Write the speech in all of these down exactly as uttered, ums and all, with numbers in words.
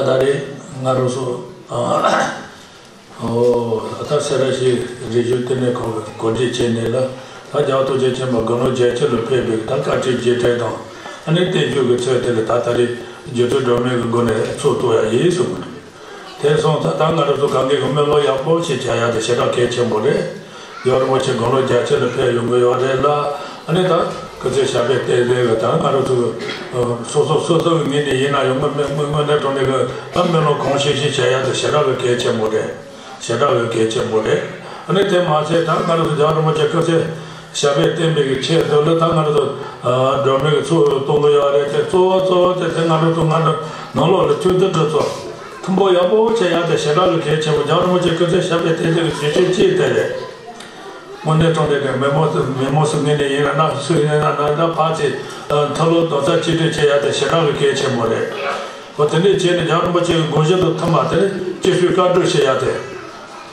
ད་རེས་ང་རང་ཚོ་ཨ་ཨོ་ད་སེ་ར་བྱེས་རེ་ཞུ་ལྟེ་གནས་ཁང་གི་གོ་སྒྲིག་བྱས་ནས་ལ་ད་རྒྱལ་བ་ཐུགས་རྗེ་ཆེན་པོ་དགུང་ལོ་བརྒྱད་ཅུ་ལ་ཕེབས་པའི་ད་བཀའ་དྲིན་རྗེས་དྲན་དང་ཨ་ནི་བརྟན་བཞུགས་ཀྱི་ཚུལ་དེ་ལ་ད་ད་རེས་རྒྱུ་མཚན་སྒྲོལ་མའི་གི་སྒོ་ནས་ཚོགས་གཏོང་ཡ་ཡིན་གསུངས་པ་རེད། དེ་སོང་ཙང་ད་ང་རང་ཚོ་གང་གའི་གི་སྨོན་ལམ་ཡག་པོ་ཞིག་བྱ་ཡ་དེ་ཞེ་དྲག་གལ་ཆེན་པོ་རེད། རྒྱལ་བ་རིན་པོ་ཆེ་དགུང་ལོ་བརྒྱད་ཅུ་ལ་ཕེབས་ཡོང་གི་ཡོད་རེད་ལ། ཨ་ནི་ད་སྐུ་ཚེ་ཞབས་པད་བརྟན་བརྟན་གི་ད་ང་རང་ཚོ་གི་སོ་སོ་སོ་སོ་གི་ངོས་ནས་ཡིན་ན་ཡང་དངོས་དངོས་དངོས་གནས་དྲང་གནས་གི་ད་སྨོན་ལམ་གང་ཤེས་ཤེས་བྱ་ཡ་དེ་ཞེ་དྲག་གི་གལ་ཆེན་པོ་རེད། ཞེ་དྲག་གི་གལ་ཆེན་པོ་རེད། ཨ་ནི་དེ་མ་ཟད་ད་ང་རང་ཚོ་རྒྱལ་བ་རིན་པོ་ཆེ་སྐུ་ཚེ་ཞབས་པད་བརྟན་པའི་གི་ཆེད་དུ་ལ་ད་ང་རང་ཚོ་སྒྲོལ་མའི་གི་ཚོགས་གཏོང་གི་ཡོད་རེད། དེ་གཙོ་བོ་གཙོ་བོ་དེ་དེ་ང་རང་ཚོ་ང་རང་ནང་ལོགས་ལ་ཐུགས་འདུན་དེ་ཚོ་མཐུན་པོ་ཡག་པོ་བྱེད་ཡག་དེ་ཞེ་དྲག་གི་གལ་ཆེན་པོ། རྒྱལ་བ་རིན་པོ་ཆེ་སྐུ་ཚེ་ཞབས་པད་བརྟན་བརྟན་གྱི་རྒྱུ་མཚན་གཅིག་དེ་རེད། དངོས་གནས་དྲང་གནས་ཀྱི་མི་མང་མི་མང་སུ་ངོས་ནས་ཡིན་ན་ན་སུ་ཡིན་ན་ན་ན་ཕར་ཚེ་མཐོ་སློབ་རྡོག་རྩ་གཅིག་སྒྲིལ་བྱེད་ཡག་དེ་ཞེ་དྲག་གི་གལ་ཆེན་པོ་རེད། འོ་དེ་འདྲས་བྱས་ནས་རྒྱལ་བ་རིན་པོ་ཆེ་གི་དགོངས་གཞི་དང་མཐུན་པ་དེ་ནི་སྤྱི་སྲོལ་བཀའ་སྒྲུབ་བྱེད་ཡག་དེ།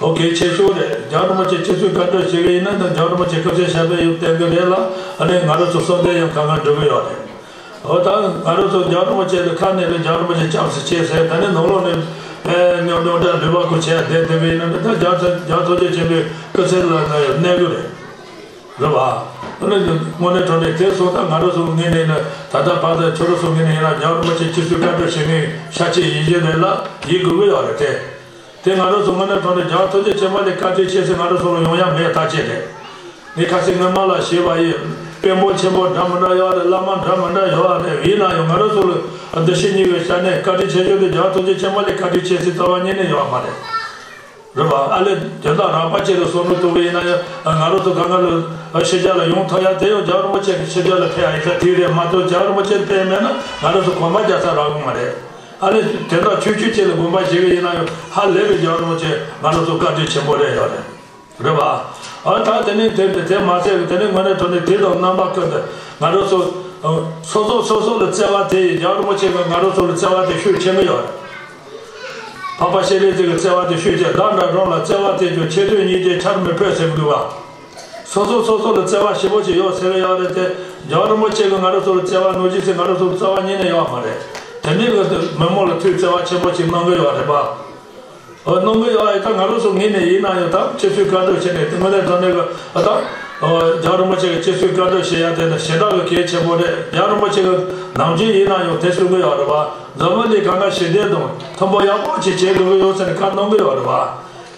འོ་གལ་ཆེ་ཤོས་རེད། རྒྱལ་བ་རིན་པོ་ཆེ་སྤྱི་སྲོལ་བཀའ་སྒྲུབ་བྱེད་ཀྱི་ཡིན་ན་ད་རྒྱལ་བ་རིན་པོ་ཆེ་སྐུ་ཚེ་ཞབས་པད་ཡང་བརྟན་གྱི་རེད་ལ། ཨ་ནི་ང་རང་ཚོ་བསམ་གཏན་ཡང་གང་ག་འགྲུབ་ཀྱི་ཡོད་རེད། འོ་ད་ང་རང་ཚོ་རྒྱལ་བ་རིན་པོ་ཆེ་དང་ཁ་ནས་ལ་རྒྱལ་བ་རིན་པོ་ཆེ་སྐྱབས་སུ་མཆི་ཟེར། ད་ནི་ནང་ལོགས་ནས་ཨེ་ཉོབ་ཉོབ་འདྲ་ལུས་པ་ཁོ་བྱས་བསྡད་བསྡད་པ་ཡིན་ན་ད་རྒྱ་ཚ་རྒྱ་ཚོ་རྒྱ་ཆེན་པོའི་སྐུ་ཚེ་ལ་གནས་གི་རེད། རེད་བ། ཨ་ནི་དངོས་གནས་དྲང་གནས་དེ་སོང་ད་ང་རང་ཚོ་ངོས་ནས་ནི་ད་ལྟ་བར་དུ་ཁྱོད་རང་ཚོ་ངོས་ནས་ཡིན་ན་རྒྱལ་བ་རིན་པོ་ཆེ་སྤྱི་སྲོལ་བཀའ་སྒྲུབ་བྱེད་མཁན་ཤ་ཆེ་ཡིན་གྱི་རེད་ལ་ཡིན་དགོས་ཀྱི་ཡོད་རེད་དེ། དེ་ང་རང་ཚོ་དངོས་གནས་དྲང་གནས་རྒྱལ་བ་ཐུགས་རྗེ་ཆེན་པོ་ལས་བཀའ་དྲིན་ཆེ་ཟེར་ང་རང་ཚོ་ལ་ཡོང་ཡ་མེད་ཐག་ཆོད་རེད། ངས་ཁ་སང་སྔོན་མ་ལ་ཞུས་པ་ཡིན། དཔོན་པོ་ཆེན་པོ་འདྲ་མི་འདྲ་ཡོད་རེད། བླ་མ་འདྲ་མི་འདྲ་ཡོད་རེད། ཡིན་ན་ཡང་ང་རང་ཚོ་ལ་འདི་ཕྱི་གཉིས་ཀྱི་ཆ་ནས་བཀའ་དྲིན་ཆེ་ཤོས་དེ་རྒྱལ་བ་ཐུགས་རྗེ་ཆེན་པོ་ལས་བཀའ་དྲིན་ཆེ་ཟེར་རྩ་བ་ཉིད་ནས་ཡོད་མ་རེད། རེད་བ། ཨ་ལས་དོན་དག་རགས་པ་ཅིག་ལ་བསམ་བློ་གཏོང་གི་ཡིན་ན་ཡང་ང་རང་ཚོ་གང་ག་ལ་ཕྱི་རྒྱལ་ལ་ཡོང་ཐུབ་ཡ་དེ་ཡང་རྒྱལ་བ་རིན་པོ་ཆེ་གི་ཕྱི་རྒྱལ་ལ་ཕེབས་ཡ་ཡིན་ས་དེ་རེད་མ་གཏོགས་རྒྱལ་བ་རིན་པོ་ཆེ་ཕེབས་མེད་ན་ང་རང་ཚོ་གོམ་པ་རྒྱག་ས་རག་གི་མ་རེད། ཨ་ལས་དེ་དག་ཆུང་ཆུང་ཅིག་ལ་དགོངས་པ་བཞེས་གི་ཡིན་ན་ཡང་ཧ་ལས་པའི་རྒྱལ་བ་རིན་པོ་ཆེ་ང་རང་ཚོ་བཀའ་དྲིན་ཆེན་པོ་རེད་ཡོད་རེད། རེད་བ། ཨ་ད་དེ་ནས་དེ་དེ་མ་ཟད་དེ་ནས་དངོས་གནས་དྲང་གནས་དེ་དང་རྣམ་པ་ཀུན་ཏུ་ང་རང་ཚོ་སོ་སོ་སོ་སོ་ལ་བརྩེ་བ་དེ་ཡིས་རྒྱལ་བ་རིན་པོ་ཆེ་གིས་ང་རང་ཚོ་ལ་བརྩེ་བ་དེ་ཤུགས་ཆེན་པོ་ཡོད་རེད། འཕགས་པ་སྤྱན་རས་གཟིགས་ཀྱི་བརྩེ་བ་དེ་ཤུགས་ཆེ། བདག་འདྲ་རང་ལ་བརྩེ་བ་དེ་ཀྱང་ཆེ་འདོད་སྙིང་རྗེ་ཆར་མི་ཕོད་ཟེར་གི་འདུག་བ། སོ་སོ་སོ་སོ་ལ་བརྩེ་བ་ཞེ་པོ་ཅིག་ཡོད་ཟེར་གི་ཡོད་རེད་དེ། རྒྱལ་བ་རིན་པོ་ཆེ་གིས་ང་རང་ཚོ་ལ་བརྩེ་བ་གནང་རྒྱུ་ཟེར་ང་རང་ཚོ་ལ་རྩ་བ་ཉིད་ནས་ཡོད་མ་རེད། དེ་འདྲའི་གི་མི་མང་ལ་ཐུགས་བརྩེ་བ་ཆེན་པོ་ཅིག་གནང་གི་ཡོད་རེད་པ། ཨ་གནང་གི་ཡོད་ཨེ། ད་ང་རང་ཚོ་ངོས་ནས་ཡིན་ན་ཡང་ད་སྤྱི་སྲོལ་བཀའ་སྒྲུབ་བྱས་ནས་དེ་དངོས་གནས་དྲང་གནས་གི་ཨ་ད་རྒྱལ་བ་རིན་པོ་ཆེ་གི་སྤྱི་སྲོལ་བཀའ་སྒྲུབ་བྱེད་ཡ་དེ་ནི་ཞེ་དྲག་གི་གལ་ཆེན་པོ་རེད། རྒྱལ་བ་རིན་པོ་ཆེ་གི་ནམ་རྒྱུན་ཡིན་ན་ཡང་དེ་གསུང་གི་ཡོད་རེད་བ། འཛམ་བུ་གླིང་གང་ག་ཞི་བདེ་དང་མཐུན་པོ་ཡག་པོ་ཅིག་བྱེད་དགོས་ཀྱི་ཡོད་ཟེར་ནས་བཀའ་གནང་གི་ཡོད་རེད་བ།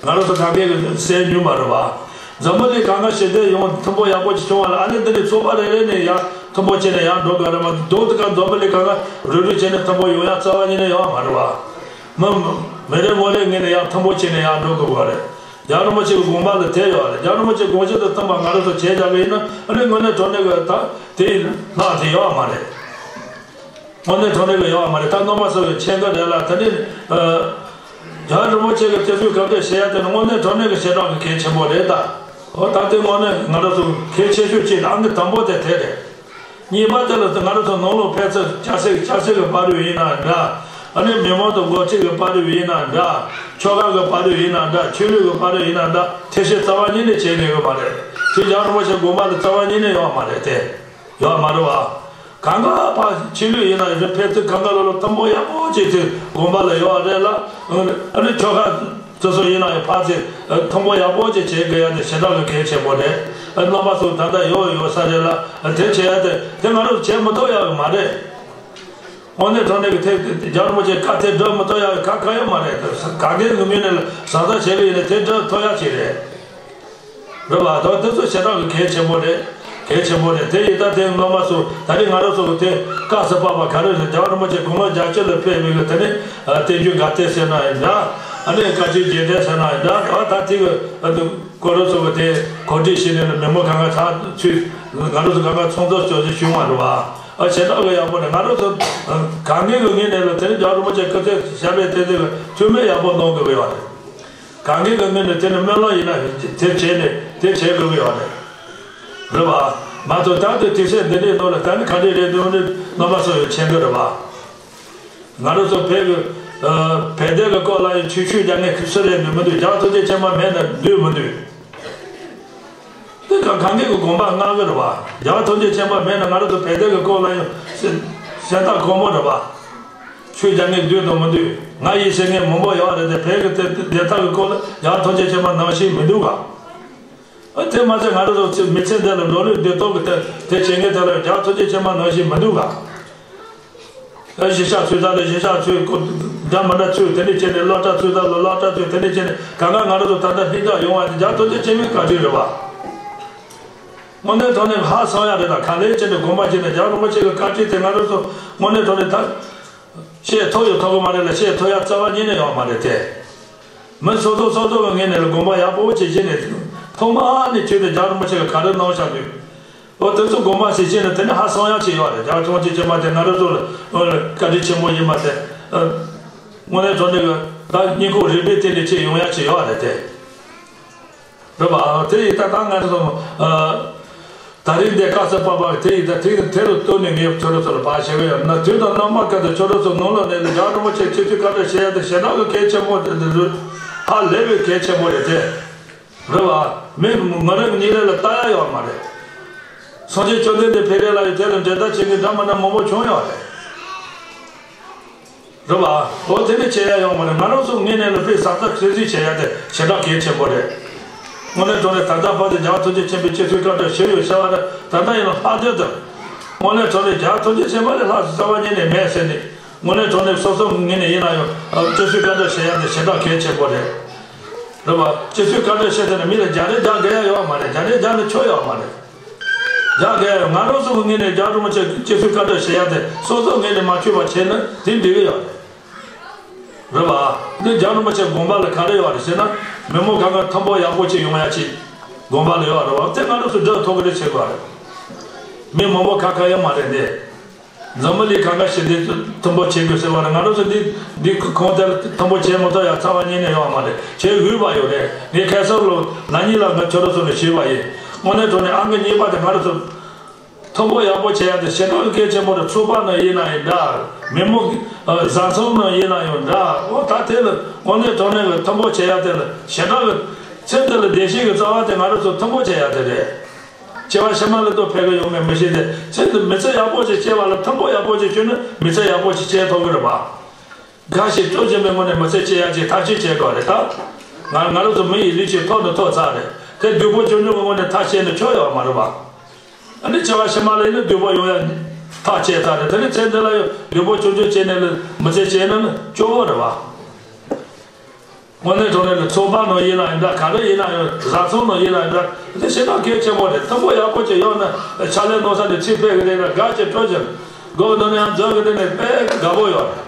ང་རང་ཚོ་ག་གེ་གི་གསན་མྱོང་མ་རེད་བ། འཛམ་བུ་གླིང་གང་ག་ཞི་བདེ་ཡོང་མཐུན་པོ་ཡག་པོ་ཅིག་བྱུང་བ་ལ་ཨ་ནི་འདི་ནས་ཚོགས་པ་རེ་རེ་ནས་ཡང་མཐུན་པོ་བྱས་ནས་ཡང་འགྲོ་དགོས་རེད་མ་གཏོགས་དེ་ག་འཛམ་བུ་གླིང་གང་ག་རུབ་རུབ་བྱས་ནས་མཐུན་པོ་ཡོང་ཡ་རྩ་བ་ཉིད་ནས་ཡོད་མ་རེད་བ། མི་མི་རེ་ངོ་རེ་ངོས་ནས་ཡང་མཐུན་པོ་བྱས་ནས་ཡང་འགྲོ་དགོས་པ་རེད། རྒྱལ་བ་རིན་པོ་ཆེ་གི་དགོངས་པ་ལ་དེ་ཡོད་རེད། རྒྱལ་བ་རིན་པོ་ཆེ་དགོངས་གཞི་དང་མཐུན་པ་ང་རང་ཚོ་བྱས་བཞག་གི་ཡིན་ན་ཨ་ནི་དངོས་གནས་དྲང་གནས་གི་ད་དེ་ལྷག་དེ་ཡོད་མ་རེད། དངོས་གནས་དྲང་གནས་གི་ཡོད་མ་རེད། ད་རྣམ་པ་ཚོ་གི་མཁྱེན་གི་རེད་ལ་ད་ནི་ཨ་རྒྱལ་བ་རིན་པོ་ཆེ་གི་སྤྱི་སྲོལ་བཀའ་སྒྲུབ་བྱེད་ཡ་དེ་ནི་དངོས་གནས་དྲང་གནས་གི་ཞེ་དྲག་གི་གལ་ཆེན་པོ་རེད་ད། འོ་ད་དེ་དངོས་གནས་ང་རང་ཚོ་གལ་ཆེ་ཤོས་གཅིག་ཨང་ཀི་དང་པོ་དེ་དེ་རེད། གཉིས་པ་དེ་ལ་ང་རང་ཚོ་ནང་ལོགས་ཕན་ཚུན་སྐྱ་སེར་སྐྱ་སེར་གི་བར་དུ་ཡིན་ན་འདྲ། ཨ་ནི་མི་མང་དང་འགོ་ཁྲིད་གི་བར་དུ་ཡིན་ན་འདྲ། ཆོལ་ཁ་གི་བར་དུ་ཡིན་ན་འདྲ། ཆོས་ལུགས་གི་བར་དུ་ཡིན་ན་འདྲ། ཐེ་བྱེད་རྩ་བ་ཉིད་ནས་བྱེད་ནུས་གི་མ་རེད། དེ་རྒྱལ་བ་རིན་པོ་ཆེ་དགོངས་པ་ལ་རྩ་བ་ཉིད་ནས་ཡོད་མ་རེད་དེ། ཡོད་མ་རེད་བ། གང་ག་ཕ་ཆོས་ལུགས་ཡིན་ན་ཡང་ཕན་ཚུན་གང་ག་ལོ་ལོ་མཐུན་པོ་ཡག་པོ་བྱེད་ཚུལ་དགོངས་པ་ལ་ཡོད་རེད་ལ། ཨ་ནི་ཆོལ་ཁ་སོ་སོ་ཡིན་ན་ཡང་ཕ་ཚེ་མཐུན་པོ་ཡག་པོ་བྱེད་བྱེད་དགོས་ཡ་དེ་ཞེ་དྲག་གི་གལ་ཆེན་པོ་རེད། རྣམ་པ་ཚོ་ད་ལྟ་ཡོད་ཡོད་ས་རེད་ལ་དེ་བྱེད་ཡ་དེ་དེ་ང་རང་ཚོ་བྱེད་མི་ཐུབ་ཡ་གི་མ་རེད། དངོས་གནས་དྲང་གནས་ཀྱི་ཐད་རྒྱལ་བ་རིན་པོ་ཆེ་བཀའ་དེ་སྒྲུབ་མི་ཐུབ་ཡ་གི་ག་ག་ཡོད་མ་རེད། ག་གེ་གི་ངོས་ནས་ལ་བཟང་ས་བྱེད་གི་ཡིན་ན་དེ་སྒྲུབ་ཐུབ་ཡ་ཞིག་རེད། རེད་བ། ད་དེ་ཚོ་ཞེ་དྲག་གི་གལ་ཆེན་པོ་རེད། གལ་ཆེན་པོ་རེད། དེ་ཡིན་ད་དེ་སློབ་མ་ཚོ་ད་རེས་ང་རང་ཚོ་གི་དེ་སྐབས་སུ་བབས་པ་ག་རེ་རེད། རྒྱལ་བ་རིན་པོ་ཆེ་དགུང་ལོ་བརྒྱད་ཅུ་ལ་ཕེབས་པའི་གི་དེ་ནས་བསྟན་བཅོས་དགའ་དད་ཟེར་ན་ཡང་འདྲ། ཨ་ནི་བཀའ་ཆོས་རྗེས་དྲན་ཟེར་ན་ཡང་འདྲ། ད་ད་དེ་གི་ཁོ་རང་ཚོ་གི་དེ་གོ་སྒྲིག་བྱས་ནས་མི་མང་གང་ག་ཚགས་ཚུད་ང་རང་ཚོ་གང་ག་ཚོགས་འདུ་ཞོགས་ཞུ་བྱུང་བ་རེད་བ། ཨ་ཞེ་དྲག་གི་ཡག་པོ་རེད། ང་རང་ཚོ་གང་གི་གི་ངོས་ནས་ལ་དེ་ནས་རྒྱལ་བ་རིན་པོ་ཆེ་སྐུ་ཚེ་ཞབས་པད་བརྟན་བརྟན་གི་ཐུགས་སྨོན་ཡག་པོ་གནང་དགོས་ཀྱི་ཡོད་རེད། གང་གི་གི་ངོས་ནས་དེ་ནི་སྨོན་ལམ་ཡིན་ན་དེ་བྱས་ནས་དེ་བྱེད་དགོས་ཀྱི་ཡོད་རེད། རེད་བ། མ་གཏོགས་ད་དུང་དུས་ཚོད་འདི་འདྲའི་ནང་ལ་ད་ནི་ག་འདྲ་རེད་འདུག་ནི་རྣམ་པ་ཚོ་ཡང་མཁྱེན་གི་རེད་བ། ང་རང་ཚོ་བོད་ཀྱི་ཨ་བོད་སྡེ་གི་སྐོར་ལ་ཡང་ཆོས་ཞུ་རྒྱག་མཁན་སུ་རེད་འདུག་མི་འདུག་རྒྱལ་བ་ཐུགས་རྗེ་ཆེན་པོ་མེད་ན་འདུག་མི་འདུག་དེ་ག་གང་གི་གི་དགོངས་པ་མངའ་གི་རེད་བ། རྒྱལ་བ་ཐུགས་རྗེ་ཆེན་པོ་མེད་ན་ང་རང་ཚོ་བོད་སྡེ་གི་སྐོར་ལ་ཡང་སེམས་སེམས་ཐག་གོར་མོ་རེད་བ། ཆོས་རྒྱག་མཁན་འདུག་དང་མི་འདུག་ང་ཡིན་ཟེར་མཁན་མང་པོ་ཡོད་རེད་དེ། བོད་ཀྱི་དེ་དེ་དག་གི་སྐོར་ལ་ཡང་ཐུགས་རྗེ་ཆེན་པོ་གནང་ཤེས་མི་འདུག་ག་ཨ་དེ་མ་ཚད་ང་རང་ཚོ་མི་ཚེ་འདི་ལ་འགྲོ་ལུགས་འདི་ཐོག་གི་དེ་དེ་བྱེད་མཁན་དེ་ལ་ཡང་ཐུགས་རྗེ་ཆེན་པོ་གནང་ཤེས་མི་འདུག་ག་ཨ་གཞིས་ཆགས་ཚུད་ས་ལ་གཞིས་ཆགས་ཚུད། འདྲ་མི་འདྲ་ཚུད། དེ་འདྲ་བྱས་ནས་སློབ་གྲྭ་ཚུད་ས་ལ་སློབ་གྲྭ་ཚུད། དེ་འདྲ་བྱས་ནས་གང་ག་ང་རང་ཚོ་ད་ལྟ་ལྷིང་འཇགས་ཡོང་བ་དེ་ཡང་ཐུགས་རྗེ་ཆེན་པོའི་བཀའ་དྲིན་རེད་བ། དངོས་གནས་དྲང་གནས་ཧ་སང་ཡ་རེད། ད་ག་ལེར་བྱས་ནས་དགོངས་པ་བཞེས་ནས་རྒྱལ་བ་རིན་པོ་ཆེ་གི་བཀའ་དྲིན་དེ་ང་རང་ཚོ་དངོས་གནས་དྲང་གནས་ད། བཤད་ཐུབ་ཡོད་ཐུབ་ཀྱི་མ་རེད་ལ། བཤད་ཐུབ་ཡ་རྩ་བ་ཉིད་ནས་ཡོད་མ་རེད་དེ། མི་སོ་སོ་སོ་སོ་གི་ངོས་ནས་ལ་དགོངས་པ་ཡག་པོ་བྱེད་བྱས་ནས་ཐོག་མ་ནས་བྱས་ཏེ་རྒྱལ་བ་རིན་པོ་ཆེ་གི་ག་རེ་གནང་བཞག་དུས། འོ་དེ་ཚོ་དགོངས་པ་བཞེས་བྱས་ནས་དེ་ནས་ཧ་སང་ཡ་ཅིག་ཡོད་རེད། རྒྱལ་བ་རིན་པོ་ཆེ་ཆེན་པོ་དེ་ང་རང་ཚོ་ལ་བཀའ་དྲིན་ཆེན་པོ་ཡིན་པ་དེ། དངོས་གནས་དྲང་གནས་གི་ད་སྙིང་ཁོང་རུས་པའི་གཏིང་ནས་ཅིག་ཡོང་ཡ་ཅིག་ཡོད་རེད་དེ། རེད་པ། དེ་ཡིན་ད་ད་ང་ཚོ་ཨ་ད་རིང་འདི་དཀའ་ཚེགས་པ་པ་དེ་ཡིན་ད་དེ་དེ་རུ་བཏོན་ནས་ངས་ཁྱོད་རང་ཚོ་ལ་ཕར་བཤད་གི་ཡོད་ན། དུས་དང་རྣམ་པ་ཀུན་ཏུ་ཁྱོད་རང་ཚོ་ནང་ལོགས་ནས་ལ་རྒྱལ་བ་རིན་པོ་ཆེ་སྤྱི་འཐུས་བཀའ་འདྲི་བྱེད་ཡ་དེ་ཞེ་དྲག་གི་གལ་ཆེན་པོ་དེ་འདི་རུ་ཧ་ལས་པའི་གལ་ཆེན་པོ་རེད་དེ། རེད་པ། མི་ང་རང་གི་ཉིན་རེ་ལ་ལྟ་ཡ་ཡོད་མ་རེད། སངས་རྒྱས་བཅོམ་ལྡན་འདས་ཕེབས་རེ་ལ་ཡོད་དེ་ལ་འབྲེལ་ཟླ་བྱེད་མཁན་འདྲ་མི་འདྲ་མང་པོ་བྱུང་ཡོད་རེད། རེད་པ། འོ་དེ་ནི་བྱེད་ཡ་ཡོད་མ་རེད། ང་རང་ཚོ་ངོས་ནས་ལ་དཔེ་བཟང་ཐབས་ཤེས་རྩིས་བྱེད་ཡ་དེ་ཞེ་དྲག་གལ་ཆེན་པོ་རེད། དངོས་གནས་དྲང་གནས་ད་ལྟ་བར་དུ་རྒྱལ་བ་ཐམས་ཅད་མཁྱེན་པའི་སྤྱི་འཐུས་བཀའ་འདྲི་ཞུས་ཡོད་ཟེར་བ་རེད། ད་ལྟ་ཡིན་ན་ལྷག་དོན་དུ། དངོས་གནས་དྲང་གནས་རྒྱལ་བ་ཐམས་ཅད་མཁྱེན་པ་ལས་ལྷག་རྩ་བ་ཉིད་ནས་མེད་ཟེར་ནས། དངོས་གནས་དྲང་གནས་སོ་སོ་ངོས་ནས་ཡིན་ན་ཡང་སྤྱི་འཐུས་བཀའ་འདྲི་བྱེད་ཡ་དེ་ཞེ་དྲག་གལ་ཆེན་པོ་རེད། རེད་པ། སྤྱི་འཐུས་བཀའ་འདྲི་བྱེད་ཟེར་ནས་མི་ལ་རྒྱག་རེས་རྒྱག་དགོས་ཡ་ཡོད་མ་རེད། རྒྱག་རེས་རྒྱག་ནས་ཆོ་ཡོད་མ་རེད། རྒྱག་དགོས་ཡ་ཡོད། ང་རང་ཚོ་གི་ངོས་ནས་རྒྱལ་བ་རིན་པོ་ཆེ་སྤྱི་འཐུས་བཀའ་འདྲི་བྱེད་ཡ་དེ་སོ་སོ་ངོས་ནས་མ་ཆོད་པ་བྱས་ན་དེ་འགྲིག་གི་ཡོད་རེད། རེད་པ། འདི་རྒྱལ་བ་རིན་པོ་ཆེ་དགོངས་པ་ལ་ག་རེ་ཡོད་རེད་ཟེར་ན། མི་མང་གང་ག་མཐུན་པོ་ཡག་པོ་ཅིག་ཡོང་ཡ་ཅིག་དགོངས་པ་ལ་ཡོད་རེད་པ། དེ་ང་རང་ཚོ་སྒྲུབ་ཐུབ་ཀྱི་རེད་བྱེད་དགོས་རེད། མི་མང་པོ་ཁ་ཁ་ཡོད་མ་རེད་འདི། འཛམ་བུ་གླིང་གང་ག་ཞི་བདེ་མཐུན་པོ་བྱེད་དགོས་ཟེར་བ་རེད། ང་རང་ཚོ་འདི་འདི་ཁོང་དེར་མཐུན་པོ་བྱེད་མ་ཐུབ་ཡ་རྩ་བ་ཉིད་ནས་ཡོད་མ་རེད། བྱེད་འོས་པ་ཡོད་རེད། ངས་ཁ་སང་ལོ་ན་ནིང་ལ་ང་ཁྱོད་རང་ཚོ་ལ་ཞུས་པ་ཡིན། དངོས་གནས་དྲང་གནས་ཨང་ཀི་གཉིས་པ་དེ་ང་རང་ཚོ་མཐུན་པོ་ཡག་པོ་བྱེད་ཡ་དེ་ཞེ་དྲག་གི་གལ་ཆེན་པོ་རེད། ཚོགས་པ་ནང་ཡིན་ན་ཡང་འདྲ། མི་མང་གི་ཨ་བཟའ་ཚང་ནང་ཡིན་ན་ཡང་འདྲ། འོ་ད་དེ་ལ་དངོས་གནས་དྲང་གནས་ཀྱི་མཐུན་པོ་བྱེད་ཡ་དེ་ལ་ཞེ་དྲག་གི་ཚེ་འདི་ལ་བདེ་སྐྱིད་ཀྱི་རྩ་བ་དེ་ང་རང་ཚོ་མཐུན་པོ་བྱེད་ཡ་དེ་རེད། སྐྱེ་བ་ཕྱི་མ་ལ་ལྟོ་ཕལ་གི་ཡོང་མེད་མི་ཤེས་ཏེ། ཚེ་འདི་མི་ཚེ་ཡག་པོ་ཞིག་སྐྱེལ་བ་ལ་མཐུན་པོ་ཡག་པོ་ཞིག་བྱུང་ན་མི་ཚེ་ཡག་པོ་ཞིག་སྐྱེལ་ཐུབ་ཀྱི་རེད་པ། དགའ་ཞིང་སྤྲོ་བཞིན་པའི་ངང་ནས་མི་ཚེ་སྐྱེལ་ཡ་ཅིག་ཐག་གཅོད་བྱེད་དགོས་རེད་ད། ང་ང་རང་ཚོ་མི་ཡི་ལུས་ཀྱི་ཐོག་ནས་ཐོག་ཚར་རེད་དེ། སྡུག་པོ་ཆུང་ཆུང་གི་ངང་ནས་ཐག་བཅད་ན་ཆོ་ཡོད་མ་རེད་པ། ཨ་ནི་སྐྱེ་བ་ཕྱི་མ་ལ་ཡིན་ན་སྡུག་པོ་ཡོང་ཡ་ཐག་བཅད་ཚར་རེད། དེ་ནི་ཚེ་འདི་ལ་ཡང་སྡུག་པོ་ཆུང་ཆུང་བྱས་ནས་ལ་མི་ཚེ་སྐྱེལ་ན་ནི་སྐྱོ་བོ་རེད་པ། དངོས་གནས་དྲང་གནས་ལ་ཚོགས་པ་ནང་ཡིན་ན་ཡང་འདྲ། ག་རེ་ཡིན་ན་ཡང་། བཟའ་ཚང་ནང་ཡིན་ན་ཡང་འདྲ། དེ་ཞེ་དྲག་གལ་ཆེན་པོ་རེད། མཐུན་པོ་ཡག་པོ་ཅིག་ཡོད་ན་ཕྱག་ལས་གནང་ས་ནས་ཚིག་ཕེབས་ཀྱི་རེད་ན་དགའ་ཅིང་སྤྲོ་ཅིང་། སྒོ་ནང་ནས་ཡང་འཛུལ་གྱི་རེད་ན་དཔེ་དགའ་པོ་ཡོད་རེད།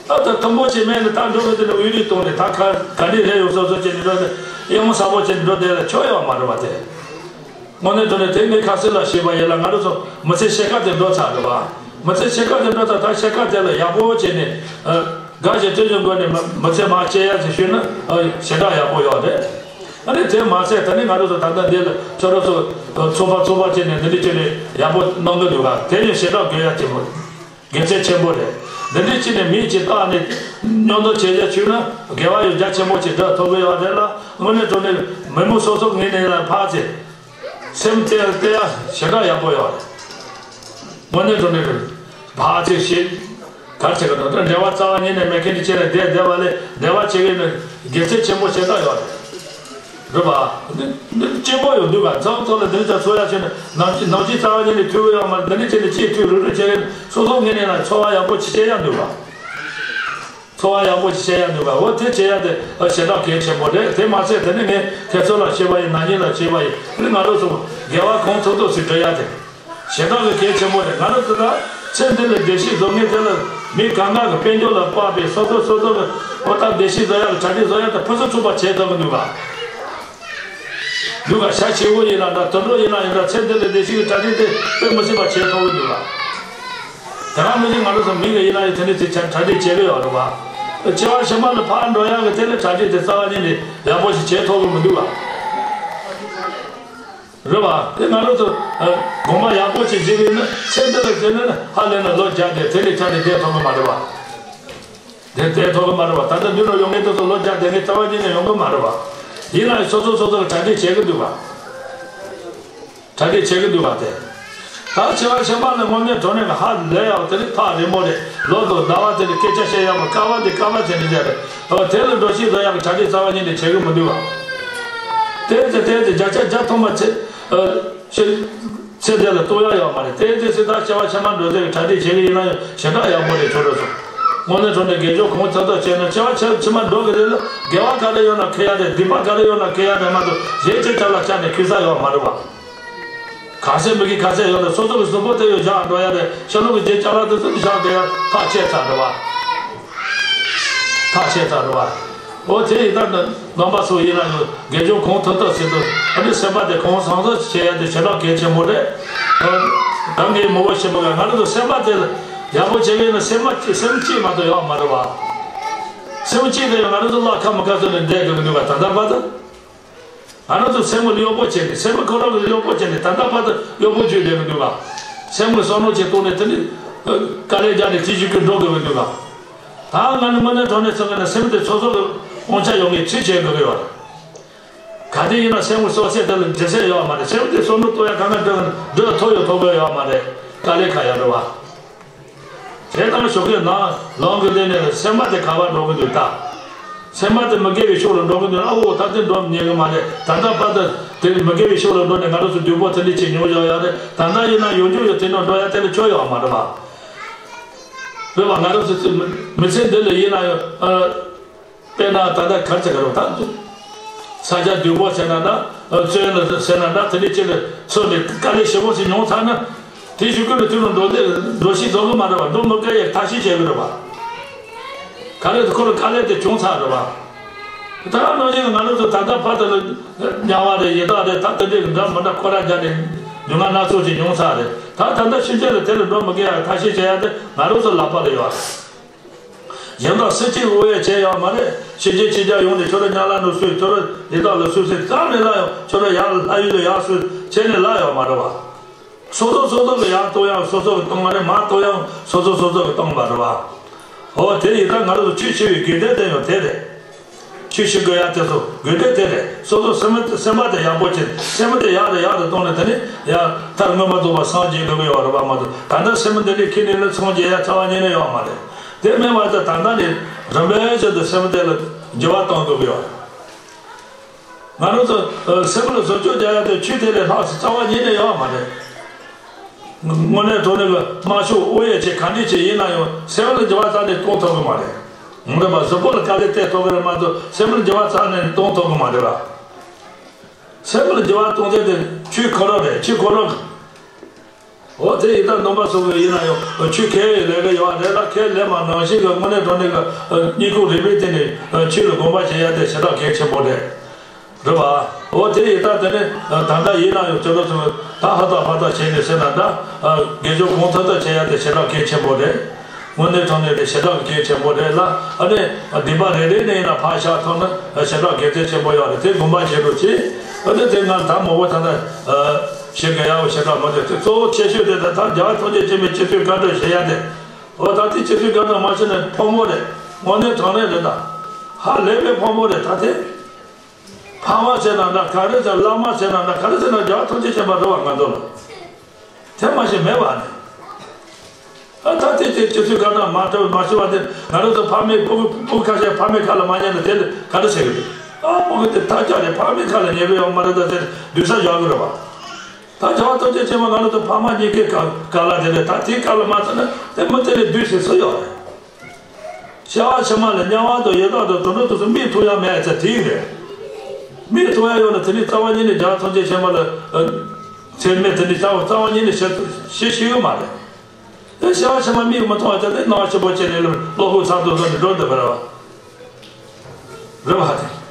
ད་ལྟ་མཐུན་པོ་ཅིག་མེད་ན་ད་འགྲོ་གི་དེ་ནི་འོས་རིགས་གཏོང་ནས་ད་ག་ག་འདྲས་རེད་ཡོང་སོ་སོ་བྱས་ནས་འགྲོ་ནས་ཡང་ས་པོ་བྱས་ནས་འགྲོ་བསྡད་ལ་ཆོ་ཡོད་མ་རེད་པ་དེ། དངོས་གནས་དྲང་གནས་དེ་ངས་ཁ་སང་ལ་ཞུས་པ་ཡིན་ལ། ང་རང་ཚོ་མི་ཚེ་ཕྱེད་ཀ་དེ་འགྲོ་ཚར་རེད་པ། མི་ཚེ་ཕྱེད་ཀ་དེ་འགྲོ་ཚར། ད་ཕྱེད་ཀ་དེ་ལ་ཡག་པོ་བྱས་ནས་ཨ། དགའ་ཞིང་སྤྲོ་ཞིང་སྒོ་ནས་མི་མི་ཚེ་མར་སྐྱེལ་ཡ་ཟེར་ཞུས་ན་ཨ། ཞེ་དྲག་ཡག་པོ་ཡོད་རེད། ཨ་ནི་དེ་མ་ཟད་ད་ནི་ང་རང་ཚོ་ད་ལྟ་འདི་ལ་ཁྱོད་རང་ཚོ་ཚོགས་པ་ཚོགས་པ་བྱས་ནས་འདི་འདྲ་བྱས་ནས་ཡག་པོ་གནང་གི་འདུག་ག་དེ་ཡང་ཞེ་དྲག་དགོས་ཡ་ཆེན་པོ་རེད། དགེ་མཚན་ཆེན་པོ་རེད། འདི་འདྲའི་ཅིག་ནས་མི་གཅིག་བཏང་ནས་མཉམ་དུ་བྱེད་རྒྱ་ཆུད་ན་དགེ་བ་ཡང་རྒྱ་ཆེན་པོ་ཅིག་འགྲོ་ཐུབ་ཀྱི་ཡོད་རེད་ལ། དངོས་གནས་དྲང་གནས་མི་མང་སོ་སོ་ངོས་ནས་ལ་ཕར་ཚེ་སེམས་གཏད་གཏད་ཡ་ཞེ་དྲག་ཡག་པོ་ཡོད་རེད། དངོས་གནས་དྲང་གནས་ཕར་ཚེ་ཞེ་ག་ཚེ་ག་དང་འབྲེལ་བ་རྩ་བ་ཉིད་ནས་མེད་མཁན་དེ་བྱས་ནས་བསྡད་བསྡད་པ་ལས་འབྲེལ་བ་བྱེད་མཁན་ནི་དགེ་མཚན་ཆེན་པོ་ཞེ་དྲག་ཡོད་རེད། རེད་པ། འདི་འདི་གཅེན་པོ་ཡང་འདུག་ག་མཚམས་མཚམས་ལ་འདི་འདྲ་ཚོ་ཡ་བྱས་ནས་ནམ་རྒྱུན་ནམ་རྒྱུན་རྩ་བ་ཉིད་ནས་ཐུག་གི་ཡོད་མ་རེད། འདི་འདྲ་བྱས་ནས་ཅིག་ཐུག་རུག་རུག་བྱེད་མཁན་སོ་སོ་ངོས་ནས་ལ་ཚོར་བ་ཡག་པོ་ཅིག་སྐྱེ་ཡ་འདུག་ག་ཚོར་བ་ཡག་པོ་ཅིག་སྐྱེ་ཡ་འདུག་ག་འོ་དེ་བྱེད་ཡ་དེ་ཞེ་དྲག་གལ་ཆེན་པོ་རེད། དེ་མ་ཟད་དེ་ནི་ངས་ཁྱེད་ཚོ་ལ་བཤད་པ་ཡིན། ན་ནིང་ལ་བཤད་པ་ཡིན། དེ་ནི་ང་རང་ཚོ་དགེ་བ་གང་ཐུབ་ཐུབ་ཅིག་སྒྲུབ་ཡ་དེ། ཞེ་དྲག་གི་གལ་ཆེན་པོ་རེད། ང་རང་ཚོ་ད་ཚེ་འདི་ལ་བདེ་སྐྱིད་བཟོ་མཁན་དེ་ལ་མི་གང་ག་གི་དཔལ་འབྱོར་ལ་དཔག་པའི་སོ་སོ་སོ་སོ་གི་འོ་ད་བདེ་སྐྱིད་བཟོ་ཡག་གི་གྲ་སྒྲིག་བཟོ་ཡག་དེ་ཕུན་སུམ་ཚོགས་པ་བྱེད་ཐུབ་ཀྱི་འདུག་ག་འདུག་ག་ཤ་ཆེ་བོ་ཡིན་ན་འདྲ། དུད་འགྲོ་ཡིན་ན་ཡང་འདྲ། ཚེ་འདི་ལ་བདེ་སྐྱིད་ཀྱི་གྲ་སྒྲིག་དེ་དཔེ་མི་སྲིད་པ་བྱེད་ཐུབ་ཀྱི་འདུག་ག་དེ་རང་མི་ཚེ་ང་རང་ཚོ་མི་གི་ཡིན་ན་ཡང་དེ་འདྲ་ཚེ་ཆ་གྲ་སྒྲིག་བྱེད་ཀྱི་ཡོད་རེད་བ། སྐྱེ་བ་ཕྱི་མ་ལ་ཕར་འགྲོ་ཡག་གི་དེ་ལ་གྲ་སྒྲིག་དེ་རྩ་བ་ཉིད་ནས་ཡག་པོ་ཞིག་བྱེད་ཐུབ་ཀྱི་མི་འདུག་ག་རེད་བ། དེ་ང་རང་ཚོ་ཨ་དགོངས་པ་ཡག་པོ་ཞིག་བཞེས་པས་ན་ཚེ་འདི་ལ་བརྟེན་ནས་ཧ་ལས་ན་ལོ་བརྒྱ་དེ་དེ་ལས་ཆ་ནས་བསྡད་ཐུབ་ཀྱི་མ་རེད་བ། དེ་བསྡད་ཐུབ་ཀྱི་མ་རེད་བ། ད་ལྟ་མདུན་ལ་ཡོང་མཁན་དེ་ཚོ་ལོ་བརྒྱ་བསྡད་མཁན་རྩ་བ་ཉིད་ནས་ཡོང་གི་མ་རེད་བ། ཡིན་ན་ཡང་སོ་སོ་སོ་སོ་ལ་གྲ་སྒྲིག་བྱེད་ཀྱི་འདུག་བ། གྲ་སྒྲིག་བྱེད་ཀྱི་འདུག་བ་དེ། ད་བྱེ་བ་ཕྱི་མ་ནི་དངོས་གནས་དྲང་གནས་ཀྱི་ཧ་ལས་ཡག་དེ་ནི་ཐག་རིང་པོ་རེད། ལོ་དང་ཟླ་བ་དེ་ནི་སྐད་ཆ་བཤད་ཡག་མ་སྐལ་བ་འདི་སྐལ་བ་ཚད་ནི་རེད། ཨ་དེ་ལ་འགྲོ་ཤེས་བཟོ་ཡག་གི་གྲ་སྒྲིག་རྩ་བ་ཉིད་ནས་བྱེད་གི་མི་འདུག་བ། དེ་ཚེ་དེ་ཚེ་བརྒྱ་ཆ་བརྒྱ་ཐོག་མ་ཚེ་ཨ་ཤི་ཚེ་འདི་ལ་གཏོང་ཡག་ཡོད་མ་རེད། དེ་ཚེ་ཚེ་ད་བྱེ་བ་ཕྱི་མ་འགྲོ་ཚེ་གི་གྲ་སྒྲིག་བྱེད་གི་ཡིན་ན་ཡང་ཞེ་དྲག་ཡག་པོ་རེད། ཁྱོད་རང་ཚོ་དངོས་གནས་དྲང་གནས་དགེ་སྦྱོར་གང་ཐུབ་ཐུབ་བྱས་ན་བྱེ་བ་ཕྱི་ཕྱི་མ་འགྲོ་གི་རེད་ལ། དགེ་བ་ག་རེ་ཡོད་ན་ཁེ་ཡག་རེད། སྡིག་པ་ག་རེ་ཡོད་ན་ཁེ་ཡག་རེད་མ་གཏོགས་གཞན་ཁྱོད་ཅག་ལ་ཆ་ནས་ཁེ་ས་ཡོད་མ་རེད་བ། ག་ཚད་མི་དགེ་ག་ཚད་ཡོད་ན་སོ་སོ་གི་གཟུགས་པོ་དེ་ཡོད་བཞག་འགྲོ་ཡ་རེད། ཤ་ལུག་གི་རྗེས་ཅ་ལག་དེ་ཚོ་བཞག་འགྲོ་ཡ་ཐག་ཆད་ཚར་རེད་བ། ཐག་ཆད་ཚར་རེད་བ། འོ་དེ་ཡིན་ད་ནི་ནང་པ་སོགས་ཡིན་ན་ཡང་དགེ་སྦྱོར་གང་ཐུབ་ཐུབ་བྱེད་དུ་ཨ་ནི་སེམས་པ་དེ་གང་བཟང་བཟང་བྱེད་ཡ་དེ་ཞེ་དྲག་གལ་ཆེན་པོ་རེད། ད་ངས་མོ་བོ་ཞེས་པ་ག་ང་རང་ཚོ་སེམས་པ་དེ་ལ་ཡག་པོ་བྱེད་མཁན་ནི་སེམས་མ་སེམས་གཅིག་མ་གཏོགས་ཡོད་མ་རེད་བ། སེམས་གཅིག་དེ་ཡང་ང་རང་ཚོ་བླ་ཁ་མི་ཁ་ཚོ་ནས་བསྡད་དགོས་ཀྱི་འདུག་ག་ད་ལྟ་བར་དུ། ང་རང་ཚོ་སེམས་ཀྱི་གཡོག་པོ་བྱས་ནས་སེམས་པ་ཁོ་རང་གི་གཡོག་པོ་བྱས་ནས་ད་ལྟ་བར་དུ་གཡོག་པོ་བྱས་བསྡད་མི་འདུག་ག་སེམས་ཀྱི་བསམ་བློ་ཅིག་བཏང་ནས་དེ་ནི་དཀའ་ལས་རྒྱག་ནས་ཅི་ཞིག་གི་འགྲོ་དགོས་མི་འདུག་ག་ད་ང་ནི་དངོས་གནས་དྲང་གནས་ཚང་གི་ན་སེམས་དེ་སོ་སོ་གི་དབང་ཆ་ཡོང་གི་ཚུལ་བྱེད་དགོས་ཀྱི་ཡོད་རེད། ག་དེ་ཡིན་ན་སེམས་ཀྱི་སོ་སོ་དེ་ལ་འདྲི་སེ་ཡོད་མ་རེད། སེམས་དེ་བསམ་བློ་གཏོང་ཡ་གང་ག་འགྲོ་འགྲོ་ཐུབ་ཡོད་ཐུབ་གི་ཡོད་མ་རེད། དཀའ་ལས་ཁག་ཡོད་རེད་བ། དེ་ལྟར་ཞོགས་ཀས་ནང་ལམ་གྱི་སྟེང་ནས་སེམས་པ་དེ་ག་པར་འགྲོ་གི་འདུག་ད། སེམས་པ་དེ་མི་དགེ་བའི་ཕྱོགས་ལ་འགྲོ་གི་འདུག་ཨ་འོ་ད་དེ་འགྲོ་ཉན་གི་མ་རེད། ད་ལྟ་བར་དུ་དེ་མི་དགེ་བའི་ཕྱོགས་ལ་འགྲོ་ནས་ང་རང་ཚོ་སྡུག་པོ་དེ་འདྲ་ཅིག་མྱོང་བཞག་ཡོད་རེད། ད་ལྟ་ཡིན་ན་ཡོང་རྒྱུ་ཡོད་དེ་འདྲ་འགྲོ་ཡ་དེ་ལ་ཆོ་ཡོད་མ་རེད་བ། རེད་བ། ང་རང་ཚོ་མི་ཚེ་འདི་ལ་ཡིན་ན་ཡང་ཨ། དཔེར་ན་ད་ལྟ་གར་ཚེ་ག་རོ་ད་འདུག་ས་ཆ་སྡུག་པོ་ཟེར་ན་འདྲ། བཙོན་ལ་ཟེར་ན་འདྲ། དེ་འདྲའི་ཅིག་ལ་ཚུད་ནས་དཀའ་ལས་ཞེ་པོ་ཞིག་མྱོང་ཚར་ན། དེ་གཞུག་གུ་ལ་དུས་ལ་འགྲོ་ལས་འགྲོ་ཤེས་རྫོགས་གི་མ་རེད་བ། འགྲོ་མི་དཀའ་ཡག་ཐབས་ཤེས་བྱེད་གི་རེད་བ། ག་རེ་ཁོ་ལ་དཀའ་ལས་དེ་བྱུང་ཚར་རེད་བ། ད་ནང་བཞིན་ང་རང་ཚོ་ད་ལྟ་བར་དུ་ལ་དམྱལ་བ་རེད། ཡི་དྭགས་རེད། ད་དེ་འདྲའི་འདྲ་མི་འདྲ་ཁོ་ར་རྒྱ་ནས་སྡུག་བསྔལ་སྣ་ཚོགས་ཅིག་མྱོང་ཚར་རེད། ད་ད་ལྟ་ཕྱིན་ཆད་ལ་དེ་ལ་འགྲོ་མི་དཀའ་ཡག་ཐབས་ཤེས་བྱེད་ཡག་དེ་ང་རང་ཚོ་ལག་པ་ལ་ཡོད་རེད། གཞན་དག་སུ་གཅིག་དབུ་ཡ་བྱས་ཡོད་མ་རེད། ཕྱི་རྒྱལ་ཕྱི་རྒྱལ་ཡོང་ནས་ཁྱོད་རང་དམྱལ་བ་ནང་སུ་ཁྱོད་རང་ཡི་དྭགས་ལ་སུ་ཟེར་རྩ་ནས་ལབ་ཡོང་། ཁྱོད་རང་ཡར་ལྷ་ཡུལ་ལ་ཡར་སུ་བྱས་ནས་ལབ་ཡོད་མ་རེད་བ། སོ་སོ་སོ་སོ་གི་ཡར་གཏོང་ཡག་སོ་སོ་གི་གཏོང་བ་རེད། མར་གཏོང་ཡག་སོ་སོ་སོ་སོ་གི་གཏོང་བ་རེད་བ། འོ་དེ་ཡིན་ད་ང་རང་ཚོ་ཆོས་ཞུ་བའི་དགོས་འདུན་དེ་ཡང་དེ་རེད། ཆོས་ཞུ་དགོས་ཡག་དེ་ཚོ་དགོས་འདུན་དེ་རེད། སོ་སོ་སེམས་སེམས་པ་དེ་ཡག་པོ་བྱེད། སེམས་པ་དེ་ཡག་རེད་ཡག་རེད་གཏོང་ནས་དེ་ནི་ཡང་མཐར་མངོན་པར་རྫོགས་པར་སངས་རྒྱས་དགོས་ཀྱི་ཡོད་རེད་པ་མ་གཏོགས། ད་ལྟ་སེམས་པ་འདི་ནས་ཁྱེར་ནས་ལ་སངས་རྒྱས་ཡ་རྩ་བ་ཉིད་ནས་ཡོད་མ་རེད། དེ་མིན་པ་ད་ད་ལྟ་ནས་རིམ་པས་བཞིན་དུ་སེམས་པ་དེ་ལ་འགྱུར་བ་གཏོང་དགོས་ཀྱི་ཡོད་རེད། ང་རང་ཚོ་སེམས་པ་ལ་བཟོ་བཅོས་རྒྱག་ཡ་དེ་ཆོས་དེ་ལས་ལྷག་ཙམ་རྩ་བ་ཉིད་ནས་ཡོད་མ་རེད། དངོས་གནས་དྲང་གནས་ཀྱི་དམར་ཤོག་དབུ་ཡ་ཆེ་ག་འདྲས་ཆེ་ཡིན་ན་ཡང་སེམས་པ་ལ་འགྱུར་བ་རྩ་ནས་གཏོང་ཐུབ་ཀྱི་མ་རེད། ངོ་རེད་པ། གཟུགས་པོ་ལ་དཀའ་ལས་སྟེར་ཐུབ་ཀྱི་རེད་མ་གཏོགས་སེམས་པ་ལ་འགྱུར་བ་རྩ་ནས་གཏོང་ཐུབ་ཀྱི་མ་རེད་པ། སེམས་པ་ལ་འགྱུར་བ་གཏོང་ཚད་དེ་ཆོས་ཁོ་རང་རེད། ཆོས་ཁོ་རང་། འོ་དེ་ཡིན་ད་ནང་པ་སོགས་ཀྱི་ཡིན་ན་ཡང་ཆོས་ཁས་ལེན་གྱི་ཡོད་རེད་ལ། ཁས་ལེན་པ་ནང་བཞིན་གྱི་དངོས་གནས་དྲང་གནས་ཀྱི་ཨ་སྙིང་ཁུང་རུས་པའི་གཏིང་ནས་ཨ་ཆོས་ལ་དགོངས་པ་བཞེས་ཡ་དེ་ཞེ་དྲག་གལ་ཆེན་པོ་རེད། རེད་པ། འོ་དེ་ཡིན་ད་དེ་ནས་ཨ་ད་ལྟ་ཡིན་ན་ཡང་ཁྱོད་རང་ཚོ་ད་ཧ་ད་ཧ་ད་བྱས་ནས་ཟེར་ན་འདྲ། ཨ་དགེ་སྦྱོར་གང་ཐུབ་ཐུབ་བྱེད་ཡ་དེ་ཞེ་དྲག་གལ་ཆེན་པོ་རེད། དངོས་གནས་དྲང་གནས་དེ་ཞེ་དྲག་གལ་ཆེན་པོ་རེད་ལ། ཨ་ནི་སྡིག་པ་རེ་རེ་ནས་ཡིན་ན་ཕར་བཞག་ཐུབ་ན་ཞེ་དྲག་གལ་ཆེན་པོ་ཡོད་རེད། དེ་དགོངས་པ་བཞེས་རོགས་གྱིས། ཨ་ནི་དེ་ང་ད་མོ་བོ་ད་ལྟ་ཞེ་དྲག་ཡག་པོ་ཞེ་དྲག་མ་རེད། དེ་གཙོ་བོ་ཆེ་ཤོས་དེ་ད་ལྟ་རྒྱལ་བ་ཐམས་ཅད་མཁྱེན་པའི་སྤྱི་གཙུག་བཀའ་དྲིན་ཞུ་ཡ་དེ། འོ་ད་དེ་སྤྱི་གཙུག་བཀའ་དྲིན་མ་ཞུས་ན་ཕོ་མོ་རེད། དངོས་གནས་དྲང་གནས་རེད། ད་ཧ་ལས་པའི་ཕོ་མོ་རེད། ད་དེ་ཕ་མ་ཟེར་ན་འདྲ། ག་རེ་ཟེར། བླ་མ་ཟེར་ན་འདྲ། ག་རེ་ཟེར་ན་རྒྱལ་བ་ཐམས་ཅད་མཁྱེན་པ་རེད་བ། ང་ཚོ་ལ། དེ་མ་ཤེས་མེད་པ་ནི། ཨ་ད་དེ་དེ་སྤྱི་གཙུག་བཀའ་དྲིན་མ་ཐོབ་མ་ཤེས་པ་དེ་ང་རང་ཚོ་ཕ་མའི་སྤུ་གུ་སྤུ་གུ་ཁ་ཤས་ཕ་མའི་ཁ་ལ་མ་ཉན་ན་དེ་ལ་ག་རེ་བྱེད་གི་རེད། ཨ་སྤུ་གུ་དེ་ཐག་ཆོད་རེད། ཕ་མའི་ཁ་ལ་ཉན་གི་ཡོད་མ་རེད། ད་དེ་སྡུག་ས་བཞག་གི་རེད་བ། ད་རྒྱལ་བ་ཐམས་ཅད་མཁྱེན་པ་ང་རང་ཚོ་ཕ་མ་གཉིས་ཀའི་བཀའ་བཀའ་ལ་དེ་རེད། ད་དེའི་བཀའ་ལ་མ་ཚོད་ན་དེ་མི་དེ་ལས་སྡུག་ཤོས་སུ་ཡོད་རེད། བྱ་བ་ཕྱི་མ་ལ་དམྱལ་བ་དང་ཡི་དྭགས་དང་དུད་འགྲོ་དེ་ཚོ་མིག་མཐོང་ཡ་མེད་ཚེ་དེ་རེད། མིག་མཐོང་ཡ་ཡོད་ན་དེ་ནི་རྩ་བ་ཉིད་ནས་རྒྱལ་བ་ཐམས་ཅད་མཁྱེན་པ་ལ་ཨ་ཚད་མེད། དེ་ནི་རྩ་བ་རྩ་བ་ཉིད་ནས་ཤེས་ཤེས་ཤེས་ཀྱི་མ་རེད། དེ་བྱ་བ་ཕྱི་མ་མིག་མི་མཐོང་བ་དེ་ནི་སྣང་བ་ཆེན་པོ་བྱས་ནས་བློ་ཕུགས་ཚགས་ཚུད་བཟོ་ནས་འགྲོ་འདོད་པ་རེད་བ། རེད་བ། དེ་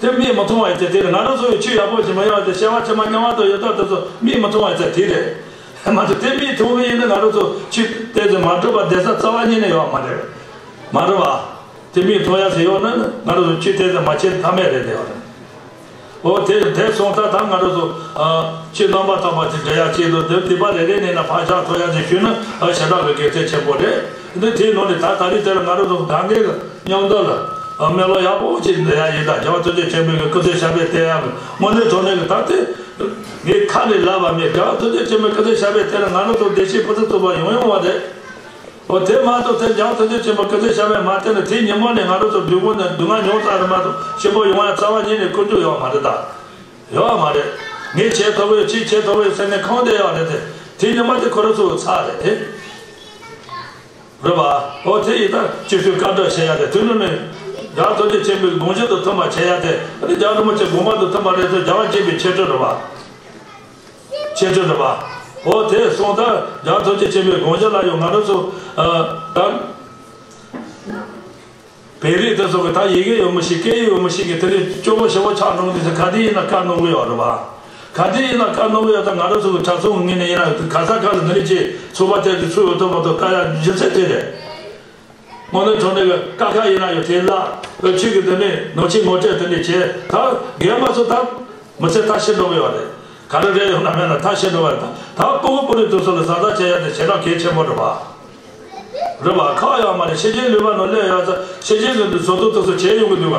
དེ་མིག་མི་མཐོང་བ་ཡིན་ཚེ་དེ་རེད། ང་རང་ཚོ་ཡི་ཆོས་ཡག་པོ་ཞིག་མ་ཡོང་བ་དེ་བྱ་བ་ཕྱི་མ་དམྱལ་བ་དང་ཡི་དྭགས་དེ་ཚོ་མིག་མི་མཐོང་བ་ཡིན་ཚེ་དེ་རེད། མ་གཏོགས་དེ་མིག་མཐོང་གི་ཡིན་ན་ང་རང་ཚོ་ཆོས་དེ་ཚོ་མ་འགྲུབ་པ་བསྡད་ས་རྩ་བ་ཉིད་ནས་ཡོད་མ་རེད། མ་རེད་བ། དེ་མིག་མཐོང་ཡ་ཟེར་ཡོད་ན་ང་རང་ཚོ་ཆོས་དེ་ཚོ་མ་བྱེད་ཐབས་མེད་རེད་དེ་ཡོད་རེད། འོ་དེ་དེ་སོང་ཙང་ད་ང་རང་ཚོ་ཨ་ཆོས་རྣམ་པར་དག་པ་ཅིག་འབྲི་ཡ་ཆེད་དུ་དེ་སྡིག་པ་རེ་རེ་ནས་ན་ཕར་བཞག་ཐུབ་ཡ་ཅིག་ཞུས་ན་ཨ་ཞེ་དྲག་གི་གལ་ཆེན་ཆེན་པོ་རེད། འདི་དེའི་ནང་ནས་ད་ད་རེས་དེ་ལ་ང་རང་ཚོ་གང་གའི་མཉམ་དུ་ལ་ མེ་ལོང་ཡག་པོ་ཅིག་འདི་ཡ་ཡིན་ད། རྒྱལ་བ་ཐམས་ཅད་མཁྱེན་པའི་གི་སྐུ་ཚེ་ཞབས་པད་བརྟན་ཡག་གི་དངོས་གནས་དྲང་གནས་གི་ད་དེ་ངས་ཁ་ནས་ལབ་པ་མེད། རྒྱལ་བ་ཐམས་ཅད་མཁྱེན་པའི་སྐུ་ཚེ་ཞབས་པད་བརྟན་ན་ང་རང་ཚོ་བདེ་སྐྱིད་ཕུན་སུམ་ཚོགས་པ་ཡོང་ཡོང་བ་རེད། འོ་དེ་མ་གཏོགས་དེ་རྒྱལ་བ་ཐམས་ཅད་མཁྱེན་པའི་སྐུ་ཚེ་ཞབས་པད་མ་བརྟན་ན་དེའི་ཉིན་མོ་ནས་ང་རང་ཚོ་སྡུག་པོ་ནས་སྡུག་བསྔལ་མྱོང་ཚར་རེད་མ་གཏོགས་ཞིམ་པོ་ཡོང་ཡ་རྩ་བ་ཉིད་ནས་ཀུན་འདུག་ཡོད་མ་རེད་ད། ཡོད་མ་རེད། ངས་བྱེད་ཐུབ་ཡོད་ཅིག་བྱེད་ཐུབ་ཡོད་ཟེར་ནས་ཁོང་དེ་ཡོད་རེད་དེ། དེའི་ཉིན་མོ་དེ་ཁོ་རང་ཚོ་ཚར་རེད་དེ། རེད་པ། འོ་དེ་ཡིན་ད་སྤྱི་འཐུས་བཀའ་སྒྲུབ་བྱེད་ཡ་དེ་དུས་ནམ་ནས་རྒྱལ་བ་ཐམས་ཅད་མཁྱེན་པའི་དགོངས་གཞི་དང་མཐུན་པ་བྱེད་ཡ་དེ་ཨ་ནི་རྒྱལ་བ་རིན་པོ་ཆེ་དགོངས་པ་དང་མཐུན་པ་རེད་ཚོད་རྒྱལ་བ་དགྱེས་པའི་ཆེ་བསྟོད་རེད་པ། ཆེ་བསྟོད་རེད་པ། འོ་དེ་སོང་ད་རྒྱལ་བ་ཐམས་ཅད་མཁྱེན་པའི་དགོངས་གཞི་ལ་ཡང་ང་རང་ཚོ་ཨ་ད། བོད་རིགས་དེ་ཚོ་གི་ད་ཡི་གེ་ཡོད་མི་ཤེས་སྐད་ཡིག་ཡོད་མི་ཤེས་ཀྱི་དེ་ནས་སྐྱོ་པོ་ཞེ་པོ་ཆགས་འགྲོ་གི་འདུག་ཟེར། ག་དུས་ཡིན་ན་བཀའ་གནང་གི་ཡོད་རེད་པ། ག་དུས་ཡིན་ན་བཀའ་གནང་གི་ཡོད། ད་ང་རང་ཚོ་གི་གྲྭ་ཚང་གི་ངོས་ནས་ཡིན་ན་ག་ས་ག་ལ་འདི་འདྲ་ཅིག་ཚོགས་པ་དེ་ཚོ་ཚུགས་ཡོད་དོ་མ་གཏོགས་བཀའ་ཡག་རྒྱུ་མཚན་དེ་རེད། དངོས་གནས་དྲང་གནས་ཀྱི་བཀའ་ཁག་ཡིན་ན་ཡང་དེ་ལ་ཨོ་ཆོས་ཀྱི་དེ་ནས་ནང་ཆོས་ངོ་སྤྲོད་དེ་འདྲ་བྱས། ད་རྒན་མ་ཚོ་ད་མི་ཚེ་ཐག་ཆོད་འགྲོ་གི་ཡོད་རེད། ག་རེ་རེད་ཡོང་ན་མེད་ན་ཐག་ཆོད་འགྲོ་བ་རེད། ད་ད་སྤུ་གུ་སྤུ་རིས་དེ་ཚོ་ལ་བཟའ་ཟླ་བྱེད་ཡ་དེ་ཞེ་དྲག་གལ་ཆེན་པོ་རེད་པ། རེད་པ། ཁག་ཡོད་མ་རེད། ཕྱི་རྒྱལ་ལུས་པ་ནང་སླེབས་ཡོད་ཙང་ཕྱི་རྒྱལ་གྱི་འདི་བཟོ་ལྟ་དེ་ཚོ་བྱས་ཡོང་གི་འདུག་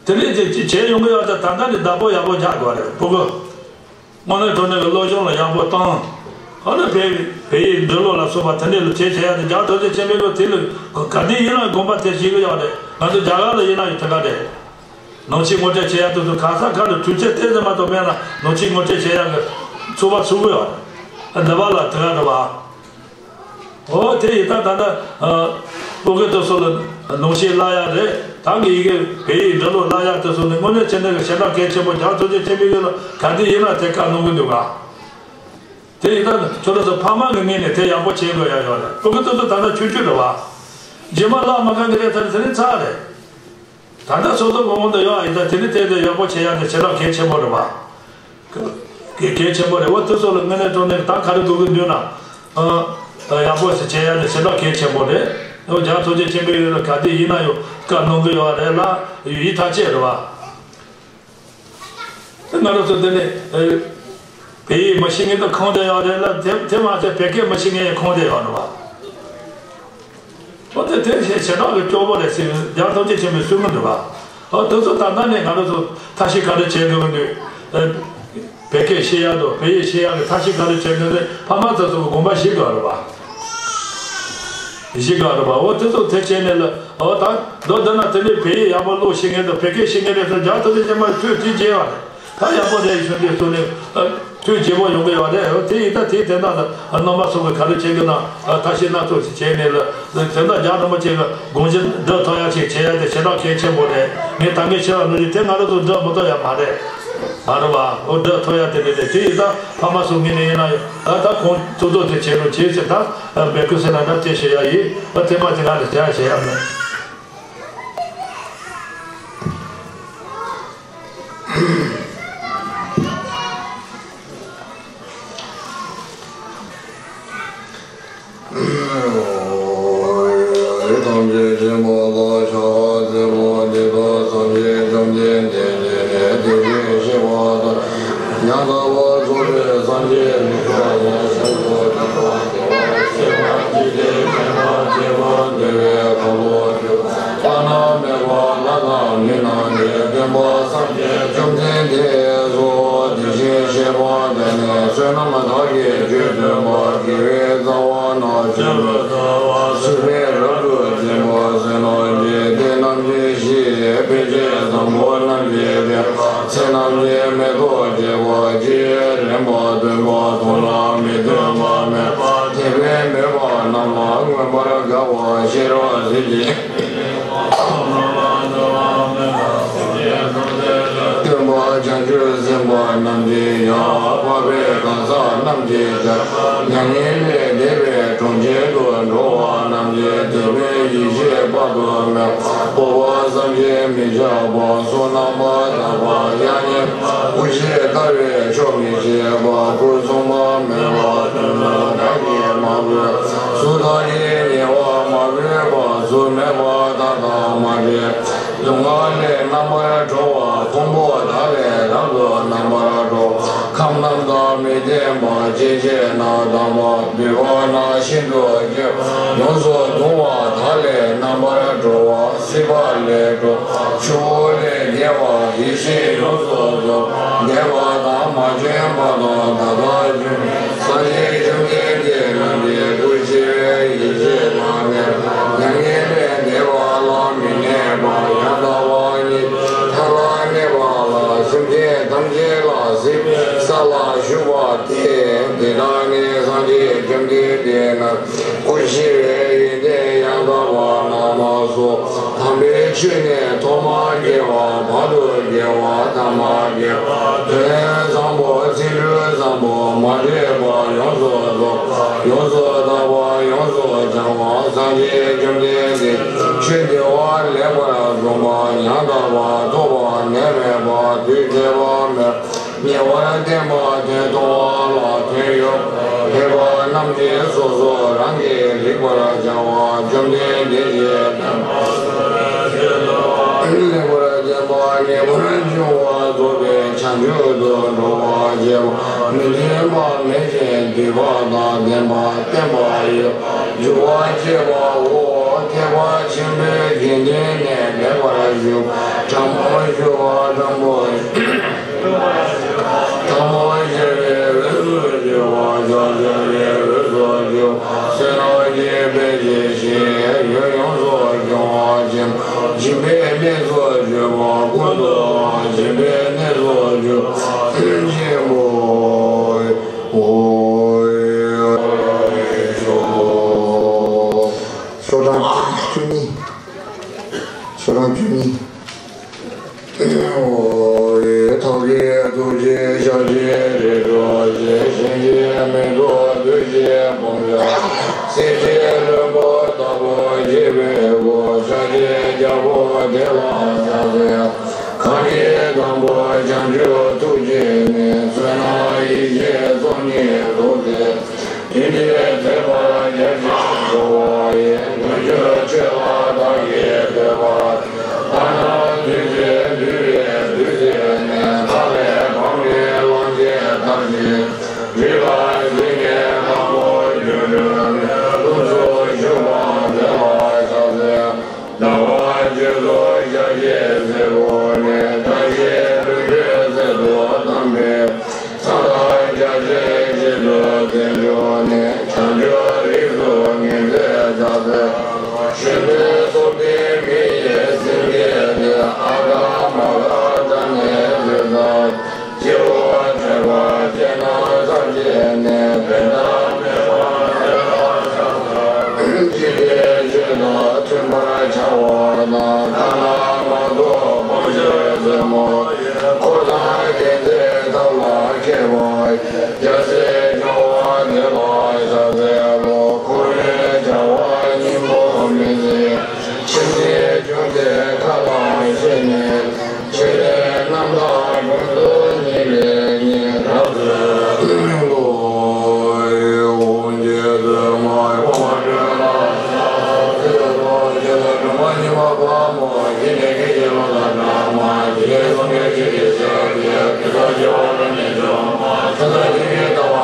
ག་དེ་ནས་དེ་བྱས་ཡོང་གི་ཡོད་ཙང་ད་ལྟ་ནས་བདག་པོ་ཡག་པོ་རྒྱག་དགོས་རེད་སྤུ་གུ། དངོས་གནས་དྲང་གནས་ཀྱི་སློབ་སྦྱོང་ལ་ཡག་པོ་བཏང་། ཨ་ནི་བོད་བོད་ཡིག་འབྲི་ཀློག་ལ་སོགས་པ་དེ་འདྲས་ལ་བྱེད་བྱེད་ཡ་དེ་རྒྱལ་བ་ཐམས་ཅད་མཁྱེན་པའི་ལོ་དེ་ལ་ག་དུས་ཡིན་ན་དགོངས་པ་དེ་བཞེས་གི་ཡོད་རེད། ང་ཚོ་རྒྱ་གར་ལ་ཡིན་ན་ཡང་དེ་ག་རེད། ནང་ཆོས་ངོ་སྤྲོད་བྱེད་ཡ་དེ་ཚོ་ག་ས་ག་ལ་དུས་ཚོད་ཏོག་ཙམ་མ་གཏོགས་མེད་ན་ནང་ཆོས་ངོ་སྤྲོད་བྱེད་ཡ་གི་ཚོགས་པ་ཚུགས་གི་ཡོད་རེད། འདི་པ་ལ་དེ་ག་རེད་པ། འོ་དེ་ཡིན་ད་ད་ལྟ་ཨ་སྤུ་གུ་དེ་ཚོ་ལ་ནང་ཆོས་བསླབ་ཡ་རེད། ད་གི་ཡི་གེ་བོད་ཡིག་འབྲི་ཀློག་བསླབ་ཡ་དེ་ཚོ་ནི་དངོས་གནས་བྱས་ན་གི་ཞེ་དྲག་གལ་ཆེན་པོ། རྒྱལ་བ་ཐམས་ཅད་མཁྱེན་པའི་ལོ་ག་དུས་ཡིན་ན་དེ་བཀའ་གནང་གི་འདུག་ག་དེ་ཡིན་ད་ཁྱོད་རང་ཚོ་ཕ་མ་གི་ངོས་ནས་དེ་ཡག་པོ་བྱེད་དགོས་ཡ་ཡོད་རེད། སྤུ་གུ་དེ་ཚོ་ད་ལྟ་ཆུང་ཆུང་རེད་པ། རྗེས་མ་བསླབ་མ་ག་གི་རེད། ད་དེ་ནི་ཚར་རེད། ད་ལྟ་སོ་སོ་གི་དབང་དུ་ཡོད་ཡིན་ད་དེ་ནི་དེ་དེ་ཡག་པོ་བྱེད་ཡ་དེ་ཞེ་དྲག་གལ་ཆེན་པོ་རེད་པ། གལ་གལ་ཆེན་པོ་རེད། འོ་དེ་ཚོ་ལ་དངོས་གནས་དྲང་གནས་ད་ག་རེ་དགོས་ཀྱི་འདུག་ན། ཨ་ད་ཡག་པོ་ཞིག་བྱེད་ཡ་དེ་ཞེ་དྲག་གལ་ཆེན་པོ་རེད། འོ་རྒྱལ་བ་ཐམས་ཅད་མཁྱེན་པའི་ལོ་ག་དུས་ཡིན་ན་ཡང་བཀའ་གནང་གི་ཡོད་རེད་ལ་ཡིད་ཐག་བཅད་རེད་པ། དེ་ང་རང་ཚོ་འདི་ནས་ཨེ་བོད་ཡིག་མི་ཤེས་མཁན་དེ་ཁོང་དེ་ཡོད་རེད་ལ། དེ་དེ་མ་ཚད་བོད་སྐད་མི་ཤེས་མཁན་ཡང་ཁོང་དེ་ཡོད་རེད་པ། འོ་དེ་དེ་ཞེ་ཞེ་དྲག་གི་སྐྱོ་པོ་རེད་ཟེར། རྒྱལ་བ་ཐམས་ཅད་མཁྱེན་པའི་གསུང་གི་འདུག་པ། འོ་དེ་ཚོ་ད་ལྟ་ནས་ང་རང་ཚོ་ཐབས་ཤེས་ག་རེ་བྱེད་དགོས་ཀྱི་འདུག་ཨེ་བོད་སྐད་ཤེས་ཡ་དང་བོད་ཡིག་ཤེས་ཡ་གི་ཐབས་ཤེས་ག་རེ་བྱེད་དགོས་ཟེར་ཕ་མ་ཚོ་ཚོ་དགོངས་པ་བཞེས་དགོས་རེད་པ། བཞེས་དགོས་རེད་པ། འོ་དེ་ཚོ་དེ་བྱས་ནས་ལ་འོ་ད་མདོར་བསྡུ་ན་དེ་ནས་བོད་ཡིག་ཡག་པོ་ཀློག་ཤེས་མཁན་དང་བོད་སྐད་ཤེས་མཁན་རེད་ཚོ་རྒྱལ་བ་ཐམས་ཅད་མཁྱེན་པ་ཐུགས་རྗེ་ཆེ་བ་རེད། ད་ཡག་པོ་རེད་ཞུ་འདི་ཚོ་ནས་ཨ་ཐུགས་དགྱེས་པོ་ཡོང་གི་ཡོད་རེད། འོ་དེ་ཡིན་ད་དེའི་དོན་དག་ལ་ཨ་རྣམ་པ་ཚོ་གི་ག་རེ་བྱེད་ཀྱི་ན་ཨ་ཐབས་ཤེས་སྣ་ཚོགས་ཤིག་བྱས་ནས་ལ་དོན་དག་རྒྱལ་བ་རིན་པོ་ཆེ་གི་དགོངས་གཞི་འགྲུབ་ཐུབ་ཡ་ཞིག་བྱེད་ཡ་དེ་ཞེ་དྲག་གལ་ཆེན་པོ་རེད། ངས་ད་གིན་བཤད་པ་ནང་བཞིན་དེ་ང་རང་ཚོ་འགྲུབ་མི་ཐུབ་ཡ་མ་རེད། མ་རེད་བ། འོ་འགྲུབ་ཐུབ་ཡ་དེ་རེད་དེ། དེ་ཡིན་ད་ཕ་མ་ཚོ་ངོས་ནས་ཡིན་ན་ཡང་ཨ་ད་ཁོང་ཐུགས་དོགས་དེ་བྱེད་རོགས་བྱེད་ཟེར་ད་འབོད་སྐུལ་ཟེར་ན་ད་དེ་བྱེད་ཡ་ཡིན། ཨ་དེ་མ་དེ་ང་ལ་བྱ་བྱེད་ཡ་མེད། ཐམས་ཅད་མཁྱེན་པ་ལ་ཕྱག་འཚལ་ལོ། འདི་དག་སངས་རྒྱས་བཅོམ་ལྡན་འདས་ཀྱིས་ནི་དེ་བཞིན་གཤེགས་པ་དང་ཡང་དག་པར་རྫོགས་པའི་སངས་རྒྱས་ཀྱི་བཀའ་ཡང་སེམས་སུ་བྱེད་པ་དེ་བ་ཤེས་པ་ཅི་སྟེ་མཁྱེན་པ་སྐྱེ་བར་འདོད་པའི་ཁ་ལོ་སྒྱུར་བ་ན་མེད་པ་ལྷ་དང་མི་རྣམས་ཀྱི་སྟོན་པ་སངས་རྒྱས་བཅོམ་ལྡན་འདས་སོ། དེ་བཞིན་གཤེགས་པ་དེ་ནི་བསོད་ནམས་དག་གི་རྒྱུ་སྟོན་པ་དགེ་བའི་རྩ་བ་རྣམས་ཆོས་སུ་འདུལ་བ་སྲིད་པའི་རབ་ཏུ་འཛིན་པ་ཟིལ་གནོན་གྱི་སྡེ་རྣམས་ཀྱི་གཞི། ཕན་བྱེད་བཟང་པོ་རྣམས་ཀྱི་བདེ་བ། ཚེ་རྣམས་ཀྱི་མེ་ཏོག་བཅས་པ་ཅི་རིམ་པ་སྟོན་པ་དང་ལ་མི་སྟོན་པ་མེད་པ་དད་པས་མོས་པ་རྣམས་ལ་མངོན་པར་དགའ་བ་ཤེས་རབ་ཟིལ་གྱིས་སྟོན་པ་བྱང་ཆུབ་སེམས་དཔའ་རྣམས་ཀྱི་ཡང་འཕགས་པའི་གང་ཟག་རྣམས་ཀྱི་ཀྱང་མྱ་ངན་ལས་འདས་པའི་གྲོང་ཁྱེར་དུ་འགྲོ་བ་རྣམས་ཀྱི་དད་པའི་ཡེ་ཤེས་དཔག་ཏུ་མེད་པ། སྤོབས་པ་བསམ་གྱིས་མི་ཁྱབ་པ། གཟུགས་རྣམ་པར་དག་པ། དབྱངས་སྙན་པ། དབུ་ཞྭས་ཀ་བས་ཆོག་མི་ཤེས་པ། སྐུ་གསུང་པ་མེད་པ། དོན་ལ་བདག་གིས་མ་གོས། གཟུགས་དག་གིས་ཉེ་བར་མ་གོས་པ། གཟུགས་མེད་པ་དག་དང་མ་འདྲེས། སྡུག་བསྔལ་ལས་རྣམ་པར་གྲོལ་བ། ཕུང་པོ་དག་ལས་རབ་ཏུ་རྣམ་པར་གྲོལ། ཁམས་ རྣམ་དག་མི་བརྟན་པ་ཅི་བྱས་ན། དམ་པ་འབུལ་བ་ན་ཤིན་ཏུ་སྐྱོ། ཡོངས་སུ་གདུང་བ་དག་ལས་རྣམ་པར་གྲོལ་བ། སྲིད་པ་ལས་གྲོལ་བ། ཆུ་བོ་ལས་བརྒལ་བ། ཡེ་ཤེས་ཡོངས་སུ་རྫོགས། འདས་པ་དང་མ་བྱོན་པ་དང་ད་ལྟ་བྱོན། སངས་རྒྱས་བཅོམ་ལྡན་འདས་རྣམས་ཀྱི་སྐུ་ཞི་བའི་ཡེ་ཤེས་ལ་གནས་པ། མྱ་ངན་ལས་འདས་པ་ལ་མི་གནས་པ། ཡང་དག་པ་ཉིད་མཐའ་ལ་གནས་པ་ལ། སེམས་ཅན་ཐམས་ཅད་ལ་གཟིགས་པའི་ས་ལ་བཞུགས་པ་སྟེ། དེ་དག་ནི་སངས་རྒྱས་བཅོམ་ལྡན་འདས་རྣམས་སྐུ་ཞི་བའི་ཡོན་ཏན་ཡང་དག་པ་རྣམས་སོ། དམ་པའི་ཆོས་ནི་ཐོག་མ་དགེ་བ་བར་དུ་དགེ་བ་ཐ་མ་དགེ་བ། དོན་བཟང་པོ་ཚིག་འབྲུ་བཟང་པོ་མ་འདྲེས་པ་ཡོངས་སུ་རྫོགས། ཡོངས་སུ་དག་པ་ཡོངས་སུ་བྱང་བ། སངས་རྒྱས་བཅོམ་ལྡན་འདས་ཆོས་འདི་བ་ལེགས་པར་གསུངས་པ་ཡང་དག་པ་ཐོབ་པ་ནད་མེད་པ་དུས་འབྲལ་བ་མེད། ཉེ་བར་བསྟན་པ་དོན་མཐོང་བ་ལ་དོན་ཡོད། ཕལ་པ་རྣམས་ཀྱིས་སོ་སོ་རང་གིས་རིག་པར་བྱ་བ། བཅོམ་ལྡན་འདས་ཀྱིས་ལེགས་པར་བསྟན་པ་ངེས་པར་འབྱུང་བ་རྫོགས་པའི་བྱང་ཆུབ་ཏུ་འགྲོ་བར་བྱེད་པ། མི་མཐུན་པ་མེད་ཅིང་འདུས་པ་དང་ལྡན་པ་བརྟན་པ་ཡོད། འཇུག་པ་བཅས་པའོ། ཐེག་པ་ཆེན་པོའི་དགེ་འདུན་ནི་ལེགས་པར་ཞུགས། དྲང་པོར་ཞུ་བ་དྲང་པོ། ཐལ་མོ་སྦྱར་བའི་འོས་སུ་གྱུར་པ། ཕྱག་བྱ་བའི་འོས་སུ་གྱུར་པ། བསོད་ནམས་ཀྱི་དཔེ་བྱད་བཞིན་ཡོད། ཡོངས་སུ་སྦྱོང་བ་ཅན། སྦྱིན་པའི་གནས་སུ་གྱུར་པ། ཀུན་ཏུ་སྦྱིན་པའི་གནས་སུ་གྱུར་པ། སེམས་ཅན་པོ། ཤོག་གྲངས་བཅུ་གཉིས། ཤོག་གྲངས་བཅུ་གཉིས། ཐབས་མཁས་ཐུགས་རྗེས་ཤཱཀྱའི་རིགས་སུ་སྐྱེས། གཞན་གྱིས་མི་ཐུབ་བདུད་ཀྱི་དཔུང་འཇོམས། གསེར་གྱི་ལྷུན་པོ་ལྟ་བུ་བརྗིད་པའི་སྐུ། ཤཱཀྱའི་རྒྱལ་པོ་དེ་ལ་ཕྱག་འཚལ། གང་གིས་དང་པོ་བྱང་ཆུབ་ཐུགས་བསྐྱེད་ནས། བསོད་ནམས་ཡེ་ཤེས་ཚོགས་གཉིས་རྫོགས་ཏེ། དེ་ནས་ཐེག་པ་རྒྱ་ཆེར་འགྲོ་བ་ཡི། མངོན་གྱུར་ཆོས་ལ་བདག་གིས་ཐོས་པ། ཐ་ན་བདུད་རྩི་འདུས་པའི་བདུད་རྩི་ནས། ཐབས་ལས་སྤངས་པའི་གླང་ཆེན་ལྟར་གྱི། རི་ལ་འཛེགས་ནས་རྣམ་པར་གྱུར་འགྲོ་ནས། ལྷུམས་སུ་ཞུགས་པ་དེ་ལ་ཕྱག་འཚལ། ཟླ་བ་རྗེས་སུ་ཞལ་གྱི་སྲས་པོ་ནས། བཀྲ་ཤིས་ལྷུན་པོའི་ཚལ་དུ་བལྟམས་པའི། མཚན་དང་རྒྱ་ཆེར་རྗེས་སུ་བརྩོན་འགྲུས་ནས། བྱང་ཆུབ་རིགས་སུ་ངེས་འཛིན་བྱ་སྟེ། གཞོན་ནུའི་ཚོགས་འདུས་མི་ཡི་སེང་གེ་དེ། ཨ་ག་མ་ག་སྒྲ་ནི་ཆེ་ཙམ། སྤྱི་བོ་བྲེགས་པ་ཅན་རྣམས་ཚར་བཅད་ནས། བེ་ཏ་མེད་པར་བདེ་བར་གཤེགས་སོ། འཇིག་རྟེན་ཆོས་དང་མཐུན་པར་བྱ་བ་དང་། ཐ་ན་མ་ཐོབ་སྤོང་བྱེད་རྩེ་མོ། འཁོར་དང་རྒྱལ་མཚན་ཐབས་ལ་མཁས་པ། རྒྱལ་སྲས་སྐྱོང་བ་དེ་ལ་ཕྱག་འཚལ་ལོ། འཁོར་བའི་བྱ་བ་སྙིང་པོ་མི་ཤེས། ཆེ་ཆུང་ཅུང་ཟད་ཁ་ལ་ཤེས་ནས། ཆོས་ལས་རྣམ་དག་ཀུན་ཏུ་ཉེ་བའི་ཉེ། རབ་ཏུ་སྙོམས་ལོ། འོ་ཇི་ལྟར་མ་ཡོང་བ་སྒྲོལ་ལ་ཕྱག་འཚལ་ལོ། ཇི་ལྟར་སྒྲོལ་མ་ཉི་མ་དཔའ་མོ་ཡིས་ནི། སྐད་ཅིག་རླུང་དང་འདྲ་མ་ཡིན། ཇི་སྐད་གསུང་གི་ཆོས་ཀྱི་ཞལ་ཏེ། དེ་དག་སྐྱེ་བོ་ཀུན་ནས་བྱུང་བ། ཆོས་དང་ཆོས་ཉིད་ལྟ་